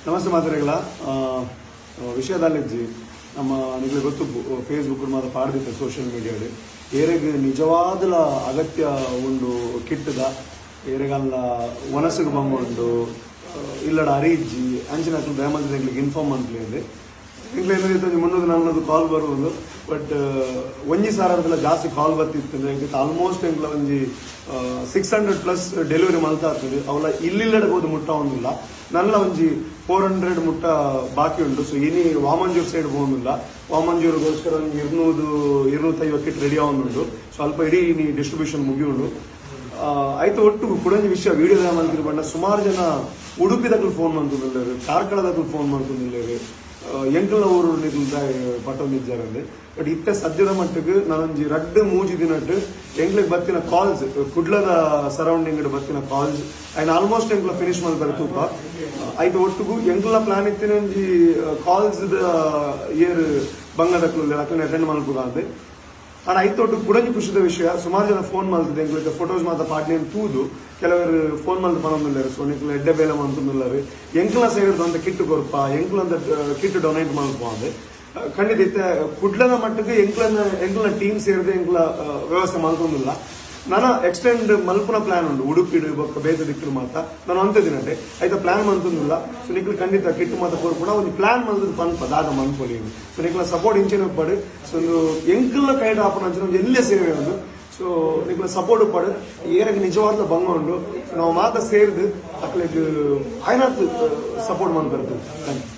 ನಮಸ್ತೆ ಮಾತೆರೆಗ್ಲ. ವಿಷಯದಲ್ಲಿಜ್ಜಿ, ನಮ್ಮ ನಿಮಗೆ ಗೊತ್ತು, ಫೇಸ್ಬುಕ್ ಮಾತ ಪಾಡ್ದಿತ್ತೆ ಸೋಷಿಯಲ್ ಮೀಡಿಯಾಡ್. ಏರೆಗ್ ನಿಜವಾದಲ ಅಗತ್ಯ ಉಂಡು ಕಿಟ್ಟದ, ಏರೆಗಲ್ಲ ವನಸುಗು ಬಂಗ ಉಂಡು, ಇಲ್ಲಡ ಅರಿಜ್ಜಿ, ಅಂಚಿನ ದಯಮಲ್ತ್ ಎಂಕ್ಲೆಗ್ ಇನ್ಫಾರ್ಮ್ ಮನ್ಪುಲೆ. ಎಂಕ್ಲೆ ಒಂಜಿ 300 400 ಕಾಲ್ ಬರ್ಬೋದು. ಬಟ್ 1000ರ್ದಲ ಜಾಸ್ತಿ ಕಾಲ್ ಬತ್ತಿತ್ತು. ಆಲ್ಮೋಸ್ಟ್ ಎಂಕ್ಲ ಒಂಜಿ 600+ ಡೆಲಿವರಿ ಮಲ್ತಾ ಇರ್ತದೆ. ಅವಲ ಇಲ್ಲಿಲ್ಲಡೆ ಹೋದು ಮುಟ್ಟ ಒಂದಿಲ್ಲ. ನನ್ನ ಒಂಜಿ 400 ಮುಟ್ಟ ಬಾಕಿ ಉಂಟು. ಸೊ ಇನಿ ವಾಮಂಜೂರ್ ಸೈಡ್ ಹೋಗುದಿಲ್ಲ. ವಾಮಂಜೂರ್ಗೋಸ್ಕರ ಒಂಜಿ 200 250 ಕಿಟ್ ರೆಡಿ ಆವೊಂದುಂಡು. ಸ್ವಲ್ಪ ಇಡೀ ಇನಿ ಡಿಸ್ಟ್ರಿಬ್ಯೂಷನ್ ಮುಗಿಯುಂಡು. ಆಯ್ತು, ಒಟ್ಟು ಕುಡೊಂಜಿ ವಿಷಯ ವಿಡಿಯೋ ಮಂತಿರು ಬಣ್ಣ, ಸುಮಾರು ಜನ ಉಡುಪಿದಕ್ಲು ಫೋನ್ ಮಂತೊಂದುಲ್ಲೆರ್, ಕಾರ್ಕಳದಕ್ಲು ಫೋನ್ ಮಂತೊಂದುಲ್ಲೆರ್, ಎಂಕಲ್ನ ಊರು ಪಟ್ಟೊಂದಿಜ್ಜಾರಂದೆ. ಬಟ್ ಇತ್ತೆ ಸದ್ಯದ ಮಟ್ಟಿಗೆ ನಾನೊಂಜಿ 2-3 ದಿನಟ್ ಎಂಕ್ಲೆಗ್ ಬತ್ತಿನ ಕಾಲ್ಸ್, ಕುಡ್ಲದ ಸರೌಂಡಿಂಗ್ ಬತ್ತಿನ ಕಾಲ್ಸ್ ಐನ್ ಆಲ್ಮೋಸ್ಟ್ ಎಂಕ್ಲ ಫಿನಿಶ್ ಮಲ್ಪರೆ ತೂಪ. ಐತ ಒಟ್ಟುಗು ಎಂಕ್ಲ ಪ್ಲಾನ್ ಇತ್ತಿನ ಒಂಜಿ ಕಾಲ್ಸ್ ಏರ್ ಬಂಗದಕ್ಲು ಅಕ್ಲೆನ ಅಟೆಂಡ್ ಮಲ್ಪುಗ ಅಂದ್. ಆಂಡ ಐತೊಟ್ಟು ಕುಡೊಂಜಿ ಖುಷಿದ ವಿಷಯ, ಸುಮಾರು ಜನ ಫೋನ್ ಮಲ್ತದೆ ಎಂಕ್ಲೆಗ್ ಫೋಟೋಸ್ ಮಾತ ಪಾಡ್ನೆ ತೂದು ಕೆಲವರು ಫೋನ್ ಮಲ್ತ್ ಪನೊಂದುಲ್ಲೆರ್. ಸೊ ನಿಕ್ಲ ಎಡ್ಡೆ ಬೇಲೆ ಮಂತೊಂದುಲ್ಲೆರ್, ಎಂಕ್ಲ ಸೈಡ್ ಅಂತ ಕಿಟ್ ಕೊರ್ಪ, ಎಂಕ್ಲ ಅಂತ ಕಿಟ್ ಡೊನೇಟ್ ಮಲ್ಪ ಅಂದ್. ಖಂಡಿತ ಇತ್ತೆ ಕುಡ್ಲದ ಮಟ್ಟಕ್ಕೆ ಎಂಕ್ಲನ ಎಂಕ್ಲನ ಟೀಮ್ ಸೇರಿದೆ ಎಂಕ್ಲ ವ್ಯವಸ್ಥೆ ಮಲ್ತೊಂದಿಲ್ಲ. ನನ್ನ ಎಕ್ಸ್ಟೆಂಡ್ ಮಲ್ಪುನ ಪ್ಲಾನ್ ಉಂಡು, ಉಡುಪಿಡು ಬೊಕ್ಕ ಬೇತೆ ದಿಕ್ಕಲು ಮಾತ ನಾನು ಅಂತೆ ದಿನಟೆ ಐತ ಪ್ಲಾನ್ ಮಂತೊಂದಿಲ್ಲ. ಸೊ ನಿಕ್ಲು ಖಂಡಿತ ಕಿಟ್ ಮಾತ ಕೊರ್ಪುಣ ಒಂದು ಪ್ಲಾನ್ ಮಲ್ತದ ಪನ್ಪ ದಾದ ಮನ್ಪೊಲಿ. ಸೊ ನಿಕ್ಲ ಸಪೋರ್ಟ್ ಇಂಚಿನ ಉಪ್ಪಡು. ಸೊ ಒಂದು ಎಂಕಲ್ನ ಕೈಡ್ ಆಪುನ ಅಂಚಿನ ಒಂದು ಎಲ್ಲೇ ಸೇವೆ ಒಂದು. ಸೊ ನಿಕ್ಲ ಸಪೋರ್ಟ್ ಉಪ್ಪಡು. ಏರಗ್ ನಿಜವಾದ ಬಂಗ ಉಂಡು, ಸೊ ನಾವು ಮಾತ ಸೇರ್ದು ಅಕ್ಲೆಗ್ ಆಯ್ನಾತ್ ಸಪೋರ್ಟ್ ಮನ್ಪೆರ್. Thank you.